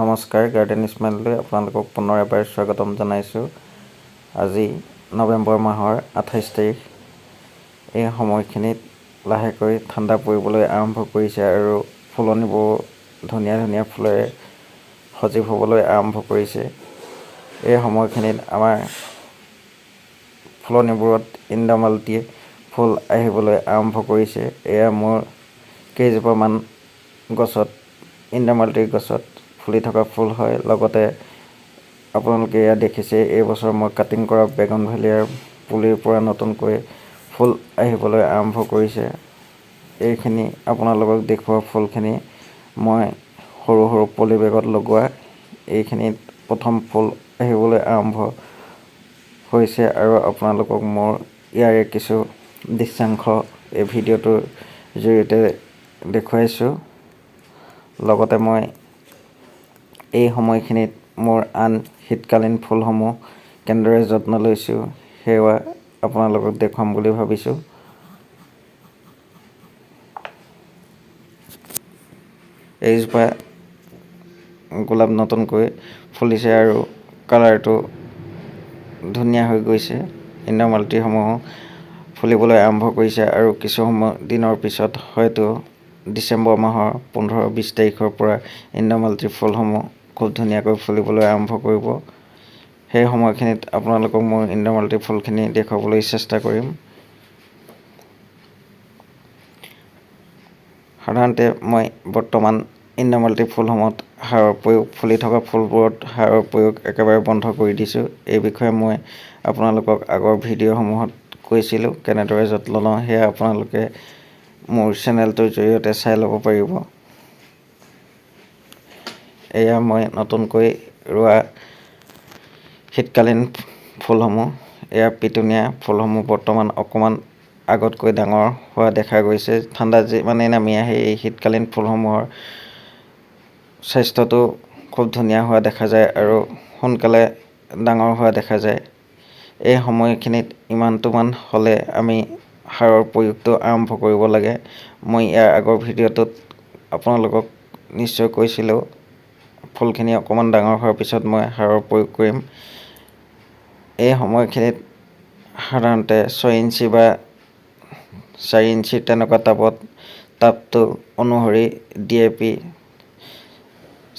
নমস্কাৰ, গাৰ্ডেন স্মাইললৈ আপোনালোকক পুনৰ এবাৰ স্বাগতম জনাইছোঁ। আজি নৱেম্বৰ মাহৰ 28 তাৰিখ। এই সময়খিনিত লাহেকৈ ঠাণ্ডা পৰিবলৈ আৰম্ভ কৰিছে আৰু ফুলনিবোৰ ধুনীয়া ধুনীয়া ফুলেৰে সজীৱ হ'বলৈ আৰম্ভ কৰিছে। এই সময়খিনিত আমাৰ ফুলনিবোৰত ইন্দ্ৰমালতী ফুল আহিবলৈ আৰম্ভ কৰিছে। এয়া মোৰ কেইজোপামান গছত, ইন্দ্ৰমালতীৰ গছত ফুলি থকা ফুল হয়। লগতে আপোনালোকে এয়া দেখিছে, এইবছৰ মই কাটিং কৰা বেগনভেলিয়াৰ পুলিৰ পৰা নতুনকৈ ফুল আহিবলৈ আৰম্ভ কৰিছে। এইখিনি আপোনালোকক দেখুওৱা ফুলখিনি মই সৰু সৰু পলি বেগত লগোৱা। এইখিনিত প্ৰথম ফুল আহিবলৈ আৰম্ভ হৈছে আৰু আপোনালোকক মোৰ ইয়াৰে কিছু দৃশ্যাংশ এই ভিডিঅ'টোৰ জৰিয়তে দেখুৱাইছোঁ। লগতে মই এই সময়খিনিত মোৰ আন শীতকালীন ফুলসমূহ কেনেদৰে যত্ন লৈছোঁ, সেয়া আপোনালোকক দেখুৱাম বুলি ভাবিছোঁ। এইজোপা গোলাপ নতুনকৈ ফুলিছে আৰু কালাৰটো ধুনীয়া হৈ গৈছে। ইন্দ্ৰমালতীসমূহ ফুলিবলৈ আৰম্ভ কৰিছে আৰু কিছু সময় দিনৰ পিছত, হয়তো ডিচেম্বৰ মাহৰ 15-20 তাৰিখৰ পৰা ইন্দ্ৰমালতী ফুলসমূহ খুব ধুনীয়াকৈ ফুলিবলৈ আৰম্ভ কৰিব। সেই সময়খিনিত আপোনালোকক মোৰ ইন্দ্ৰমালতী ফুলখিনি দেখুৱাবলৈ চেষ্টা কৰিম। সাধাৰণতে মই বৰ্তমান ইন্দ্ৰমালতী ফুলসমূহত সাৰৰ প্ৰয়োগ, ফুলি থকা ফুলবোৰত সাৰৰ প্ৰয়োগ একেবাৰে বন্ধ কৰি দিছোঁ। এই বিষয়ে মই আপোনালোকক আগৰ ভিডিঅ'সমূহত কৈছিলোঁ, কেনেদৰে যত্ন লওঁ, সেয়া আপোনালোকে মোৰ চেনেলটোৰ জৰিয়তে চাই ল'ব পাৰিব। এয়া মই নতুনকৈ ৰোৱা শীতকালীন ফুলসমূহ। এয়া পিটুনিয়া ফুলসমূহ বৰ্তমান অকণমান আগতকৈ ডাঙৰ হোৱা দেখা গৈছে। ঠাণ্ডা যিমানেই নামি আহে, এই শীতকালীন ফুলসমূহৰ স্বাস্থ্যটো খুব ধুনীয়া হোৱা দেখা যায় আৰু সোনকালে ডাঙৰ হোৱা দেখা যায়। এই সময়খিনিত ইমানটোমান হ'লে আমি সাৰৰ প্ৰয়োগটো আৰম্ভ কৰিব লাগে। মই ইয়াৰ আগৰ ভিডিঅ'টোত আপোনালোকক নিশ্চয় কৈছিলোঁ, ফুলখিনি অকণমান ডাঙৰ হোৱাৰ পিছত মই সাৰৰ প্ৰয়োগ কৰিম। এই সময়খিনিত সাধাৰণতে 6 ইঞ্চি বা 4 ইঞ্চি তেনেকুৱা টাবত টাবটো অনুসৰি ডিএপি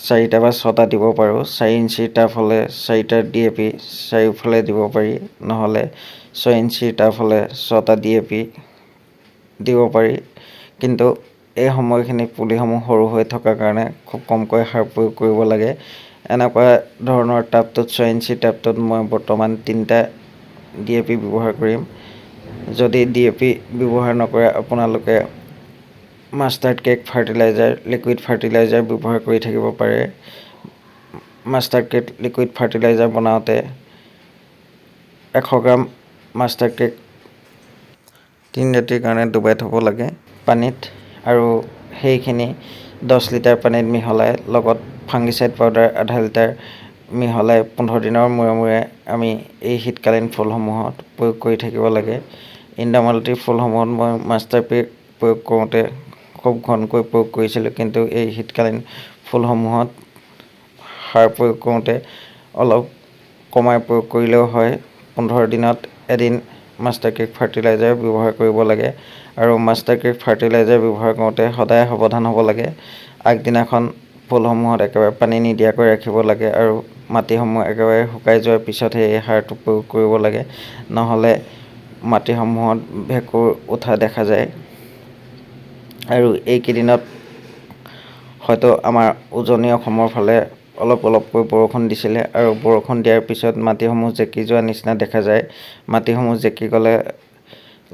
চাৰিটা বা ছটা দিব পাৰোঁ। 4 ইঞ্চিৰ টাব হ'লে চাৰিটা ডিএপি চাৰিওফালে দিব পাৰি, নহ'লে 6 ইঞ্চিৰ টাব হ'লে ছটা ডিএপি দিব পাৰি। কিন্তু এই সময়খিনি পুলিসমূহ সৰু হৈ থকাৰ কাৰণে খুব কমকৈ সাৰ প্ৰয়োগ কৰিব লাগে। এনেকুৱা ধৰণৰ টাবটোত, 6 ইঞ্চিৰ টাবটোত মই বৰ্তমান তিনিটা ডিএপি ব্যৱহাৰ কৰিম। যদি ডিএপি ব্যৱহাৰ নকৰে, আপোনালোকে mustard cake fertilizer, liquid fertilizer ব্যৱহাৰ কৰি থাকিব পাৰে। মাষ্টাৰ্ড কেক লিকুইড ফাৰ্টিলাইজাৰ বনাওঁতে 100 গ্ৰাম মাষ্টাৰ্ড কেক 3 ৰাতিৰ কাৰণে ডুবাই থ'ব লাগে পানীত আৰু সেইখিনি 10 লিটাৰ পানীত মিহলাই লগত ফাংগিচাইড পাউডাৰ আধা লিটাৰ মিহলাই 15 দিনৰ মূৰে মূৰে আমি এই শীতকালীন ফুলসমূহত প্ৰয়োগ কৰি থাকিব লাগে। ইন্দ্ৰমালতী ফুলসমূহত মই মাষ্টাৰ কেক প্ৰয়োগ কৰোঁতে খুব ঘনকৈ প্ৰয়োগ কৰিছিলোঁ, কিন্তু এই শীতকালীন ফুলসমূহত সাৰ প্ৰয়োগ কৰোঁতে অলপ কমাই প্ৰয়োগ কৰিলেও হয়। 15 দিনত এদিন মাষ্টাৰ কেক ফাৰ্টিলাইজাৰ ব্যৱহাৰ কৰিব লাগে আৰু মাষ্টাৰ কেক ফাৰ্টিলাইজাৰ ব্যৱহাৰ কৰোঁতে সদায় সাৱধান হ'ব লাগে। আগদিনাখন ফুলসমূহত একেবাৰে পানী নিদিয়াকৈ ৰাখিব লাগে আৰু মাটিসমূহ একেবাৰে শুকাই যোৱাৰ পিছতহে এই সাৰটো প্ৰয়োগ কৰিব লাগে, নহ'লে মাটিসমূহত ভেঁকুৰ উঠা দেখা যায়। আৰু এইকেইদিনত হয়তো আমাৰ উজনি অসমৰ ফালে অলপ অলপকৈ বৰষুণ দিছিলে আৰু বৰষুণ দিয়াৰ পিছত মাটিসমূহ জেকি যোৱা নিচিনা দেখা যায়। মাটিসমূহ জেকি গ'লে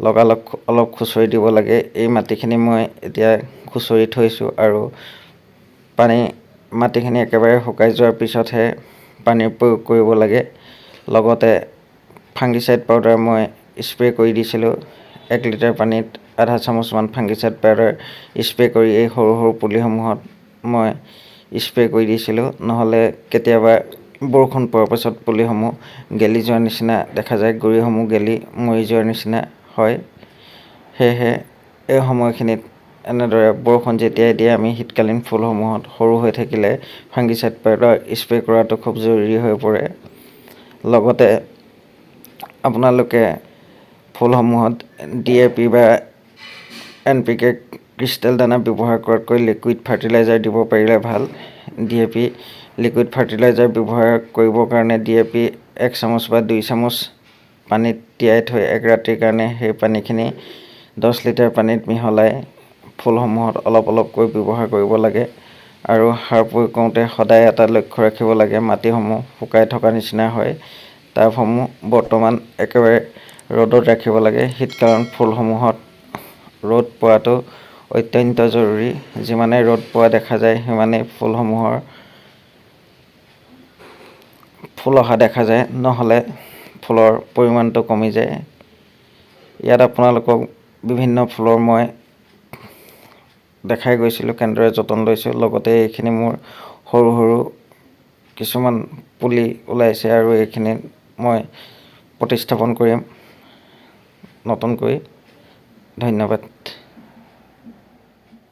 লগালগ অলপ খুচৰি দিব লাগে। এই মাটিখিনি মই এতিয়া খুচৰি থৈছোঁ আৰু পানী, মাটিখিনি একেবাৰে শুকাই যোৱাৰ পিছতহে পানীৰ প্ৰয়োগ কৰিব লাগে। লগতে ফাংগিচাইড পাউডাৰ মই স্প্ৰে' কৰি দিছিলোঁ। 1 লিটাৰ পানীত আধা চামুচমান ফাংগিচাইড পাউডাৰ স্প্ৰে' কৰি এই সৰু সৰু পুলিসমূহত মই স্প্ৰে' কৰি দিছিলোঁ, নহ'লে কেতিয়াবা বৰষুণ পৰাৰ পাছত পুলিসমূহ গেলি যোৱাৰ নিচিনা দেখা যায়, গুৰিসমূহ গেলি মৰি যোৱাৰ নিচিনা হয়। সেয়েহে এই সময়খিনিত এনেদৰে বৰষুণ যেতিয়াই দিয়ে, আমি শীতকালীন ফুলসমূহত সৰু হৈ থাকিলে ফাংগিচাইড পাউডাৰ স্প্ৰে' কৰাটো খুব জৰুৰী হৈ পৰে। লগতে আপোনালোকে ফুলসমূহত ডিএপি বা এনপিকে ক্ৰিষ্টেল দানা ব্যৱহাৰ কৰাতকৈ লিকুইড ফাৰ্টিলাইজাৰ দিব পাৰিলে ভাল। ডিএপি লিকুইড ফাৰ্টিলাইজাৰ ব্যৱহাৰ কৰিবৰ কাৰণে ডিএপি 1 চামুচ বা 2 চামুচ পানীত তিয়াই থৈ এক ৰাতিৰ কাৰণে সেই পানীখিনি 10 লিটাৰ পানীত মিহলাই ফুলসমূহত অলপ অলপকৈ ব্যৱহাৰ কৰিব লাগে। আৰু সাৰ প্ৰয়োগ কৰোঁতে সদায় এটা লক্ষ্য ৰাখিব লাগে, মাটিসমূহ শুকাই থকা নিচিনা হয়, টাবসমূহ বৰ্তমান একেবাৰে ৰ'দত ৰাখিব লাগে। শীতকালত ফুলসমূহত ৰ'দ পোৱাটো অত্যন্ত জৰুৰী। যিমানে ৰ'দ পোৱা দেখা যায়, সিমানেই ফুলসমূহৰ ফুল অহা দেখা যায়, নহ'লে ফুলৰ পৰিমাণটো কমি যায়। ইয়াত আপোনালোকক বিভিন্ন ফুলৰ মই দেখাই গৈছিলোঁ কেনেদৰে যতন লৈছোঁ। লগতে এইখিনি মোৰ সৰু সৰু কিছুমান পুলি ওলাইছে আৰু এইখিনি মই প্ৰতিস্থাপন কৰিম নতুনকৈ। ধন্যবাদ।